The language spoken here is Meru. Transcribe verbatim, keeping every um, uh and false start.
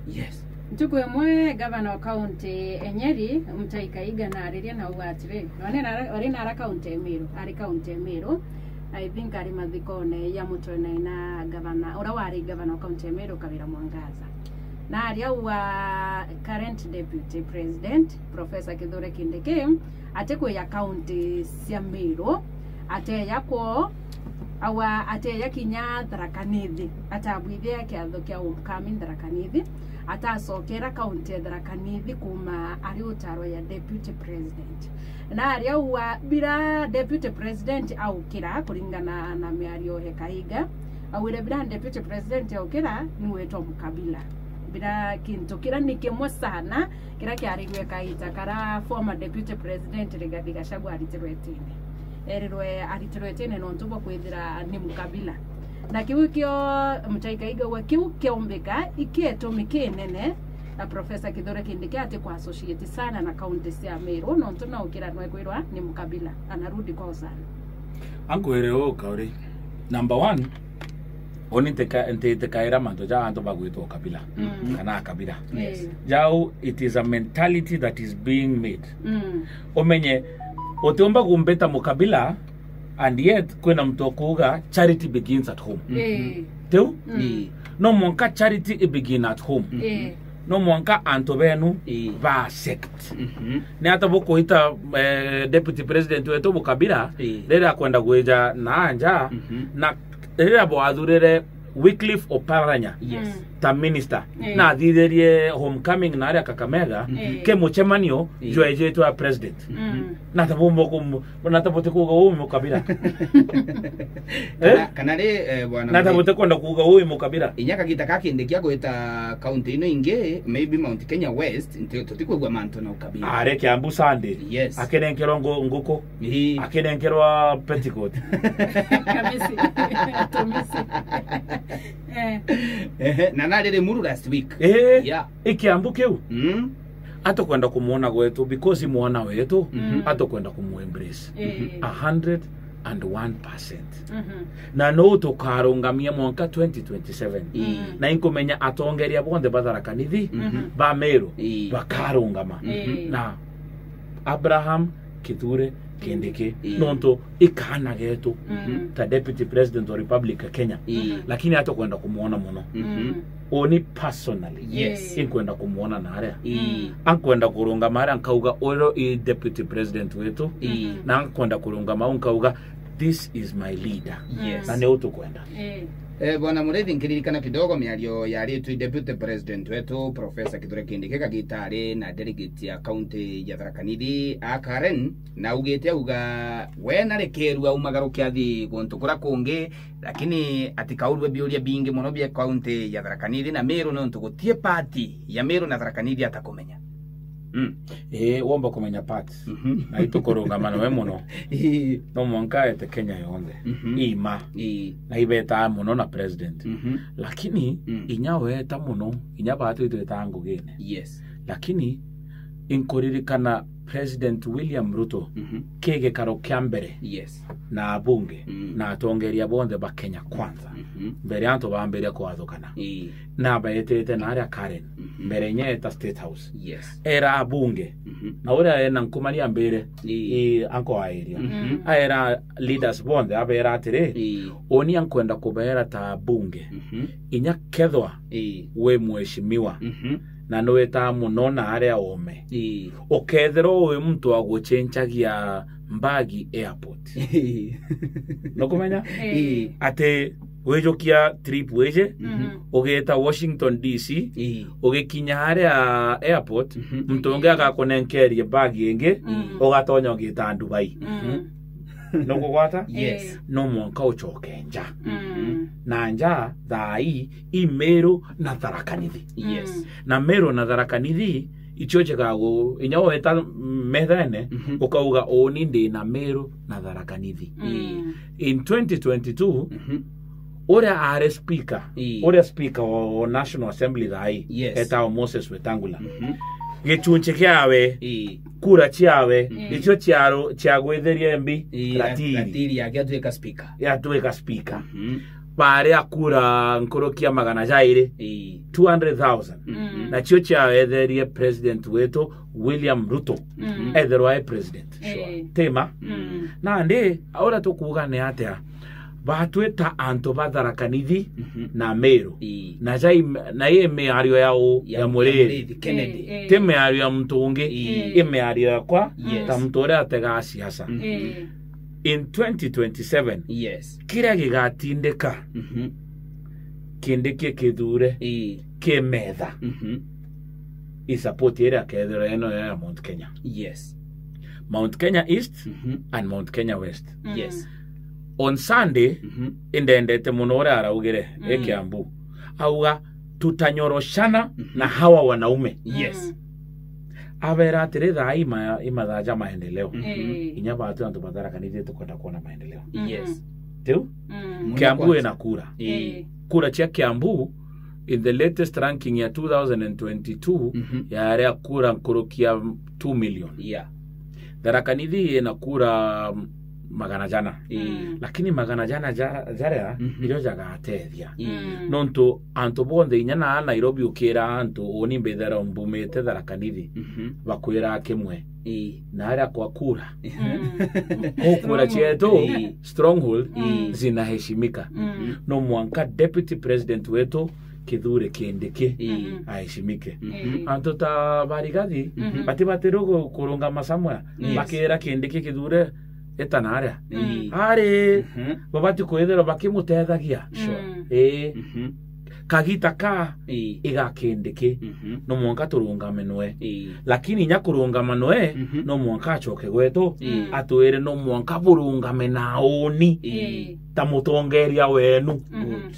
Yes. Ntuku imwe gavana wa kaunti e Nyeri, Mutahi Kahiga, naaririe na auga atiri, none nara, ari nara kaunti e Meru, ari kaunti e Meru, I think ari mathikone ya mutwe na ina gavana, ura wari gavana wa kaunti e Meru, Kawira Mwangaza. Na aria auga current deputy president, Professor Kithure Kindiki, ati kwi ya kaunti cia Meru, ateya kwoo, awa ateya kinya Tharaka Nithi, atabwithia kiatho kia homecoming Tharaka Nithi, atacokera kaunti ya Tharaka Nithi kuma ari utarwa ya deputy president. Na aria auga bira deputy president aukira, kuringana na miario ya Kahiga, augire bira deputy president aukira ni witwa mukabila. Bira kintu kira ni kimwe sana kira kiarirwe kaita kara former deputy president Rigathi Gachagua aritirwe itine. Erirwe aritirwe itine nontu bwa kwithira ni mukabila. Na kiu kio Mutahi Kahiga auga kiu kiaumbika ikietumi kinene na Professor Kithure Kindiki ati kwa associate sana na kaunti cia Meru, nontu no ukira nwekwirwa ni mukabila, anarudi kwao sana. Ankwire uu kauri. Number one, uni ntika-, nti-, ntikaira mantu ja antu bagwitwa ukabila, mm, kana akabila. Yes. Jau, it is a mentality that is being made. Mm. Umenye, utiumba kumbita mukabila, and yet kwina muntu ukuuga charity begins at home. Eh. Tiu? Mm. Ii. No mwanka charity i begin at home. Eh. No mwanka antu benu, ii, ba sect. Mhm. Ni ata bukuita, eh, deputy president wetu mukabila, ii, riria akwenda gwija na anja, mhm, na riria bwathurire Wycliffe Oparanya, yes, ta minister, eh, na athithirie homecoming na aria Kakamega, mhm, eh, ke mucemanio, eh, jwejitwe a president. Mm. Na tabumba kum-, na tabote kuuga uu mukabila. Eh? Kana, kana ri, eh, bwana, na tabote kwenda kuuga uu mukabila. Inya kagita ka Kindiki agwita kaunti ino ingi, maybe Mount Kenya West, nti-, tutikwigua mantu na ukabila. Are Kiambu Sunday. Yes. Akenenkerwa ngu-, nguku. Ii. Akinenkerwa petticoat. Kamisi. Tumisi. Eh. Ehe, na nari Limuru last week. Eh. Yeah. I Kiambu kiu. Mm. Atukwenda kumwona gwetu because i mwana wetu, mhm, atukwenda kumu embrace. Eh. A hundred and one percent. Mhm. Na no tukarungamia mwanka twenty twenty-seven. Mm. Na inkumenya atongeria bonthe ba Tharaka Nithi, mhm, ba Meru, ii, bakarungama. Ii. Na Abraham Kithure Kindiki, ii, nontu i kaana getu, mhm, ta deputy president of Republic ya Kenya. Ii. Lakini atukwenda kumwona muno. Mhm. Uni personally, yes, inkwenda kumwona na aria. Ii. Ankwenda kurungama aria nkauga, uyu i deputy president wetu. Ii. Na ankwenda kurungama au nkauga, this is my leader. Yes. Na niu tukwenda. Eh. Eh, Bwana Murithi, nkiririkana kidogo miario yaritwe deputy president wetu, Professor Kithure Kindiki, kagita ari na delegate ya county ya Tharaka Nithi, a Karen, na augite auga we narekerua aumagaruke athi guntu kuria kungi, lakini atikaurue biuria bingi mono bia county ya Tharaka Nithi na Meru, nontu gutie party ya Meru na Tharaka Nithi atakumenya. Mm. Eh, womba kumenya party. Mhm. Na itukurungama nawe muno. Ii. No mwanka ete Kenya yonthe. Mhm. Ima. Ii. Na ibetaa muno na president. Mhm. Lakini, mm, inya weta muno, inya batu itwetaa ngugine. Yes. Lakini inkuririkana President William Ruto, mhm, ki gikaro kia mbere, yes, na abunge, mm, na atongeria bonthe ba Kenya Kwanza, mhm, mbere antu bambiria kwathukana. Ii. Na abaetete na aria Karen, mhm, mbere inya eta State House. Yes. Era abunge, mhm, na uria ena nkumania mbere, ii, ii, anko airia. Mhm. Aera leaders bonthe, abera atiri, ii, uni ankwenda kubera ta abunge. Mhm. Inya kethwa, ii, wi mheshimiwa, mhm, na nwitaa muno na aria ome. Ii. Ukethirwa wi muntu wa guchenchagia mbagi airport. Nukumenya? Ii. Ati wijukia trip wiji, mhm, ugita Washington D C, ii, ugikinya aria airport, mhm, muntu ungi agakunenkerie mbagi ingi, mhm, ugatonya ugita Dubai. Mhm. Nukugwata? Yes. No mwanka ucoke nja. Mm. Na nja thaa ii i Meru na Tharaka Nithi. Yes. Mm. Na Meru na Tharaka Nithi, icio cigagu-, inya weta methene, mhm, ukauga, "Uni ndi na Meru na Tharaka Nithi." Mm. In twenty twenty-two, mhm, uria ari speaker, ii, uria speaker wa, wa National Assembly thaa ii, yes, etagwo Moses Wetangula. Mhm. Gicunci kiawe, ii, kura ciawe, mm, icio ciaro-, ciagwithirie mbi, ii, ratiri. Ratiri yake atuika speaker. Yatuika speaker. Mhm. Baria kura nkuruki ya magana jairi, ii, two hundred thousand. Mhm. Nacio ciawetherie president wetu William Ruto. Mm. Ethirwa e president. Eh. Tima? Mm. Nandi, uria tukuuga ni atia? Batwita antu ba Tharaka Nithi Mhm. na Meru. Ii. Na jai, na i miario ya u, Ya, ya ya Muriithi. Muriithi, Kennedy. Eh, eh. Ti miario ya muntu ungi, Ii. i miario yakwa, Yes. ta muntu uria ategaa siasa. Mhm. Eh. In twenty twenty-seven, Yes. kiria gigatindika Mhm. Kindiki kithure Ii. ki metha Mhm. i support iria akethirwa eno ya Mount Kenya. Yes. Mount Kenya East Mhm. and Mount Kenya West. Mm. Yes. On Sunday, Mhm. indendete muno uria araugire, e Mm. Kiambu. Auga, "Tutanyoroshana Mhm. na hawa wanaume." Yes. Mm. Abera atiri, "Thaa ii ma-, i mathaa ja maendeleo." Mhm. Eh. Inya batu antu ba Tharaka Nithi tukwenda kuona maendeleo. Mhm. Yes. Tiu? Mm. Muno Kiambu kwanza. ina kura. Eh. Eh. Kura cia Kiambu, in the latest ranking ya two thousand and twenty-two, Mhm. yaria kura nkuruki ya two million. Yeah. Tharaka Nithi ina kura magana jana. Eh. Mm. Lakini magana jana ja-, jaria Mhm. irio jagatethia. Eh. Mm. Nontu antu bonthe inya na Nairobi ukira antu, uni mbithera mbumite Tharaka Nithi, Mhm. bakwira kimwe. Eh. Na aria kwa kura. Mm. Kwa kura cietu, Eh. stronghold, Mm. zinaheshimika. Mm. No mwanka deputy president wetu Kithure Kindiki Eh. Mhm. aheshimike. Mhm. Eh. Antu ta Barigathi, Mhm. bati-, batibatirwe ku-, kurungama somewhere. Yes. Bakira Kindiki Kithure eta na aria. Mm. Ari, Mhm. babati kwithirwa bakimutethagia. Sure. Mm. Ii. Mhm. Kagita ka Ii. iga Kindiki. Mhm. No mwanka turungame noe. Ii. Lakini inya kurungama noe, Mhm. no mwanka acoke gwetu, Ii. atwire no mwanka burungame na uni Ii. ta mutongeria wenu. Mhm. Good.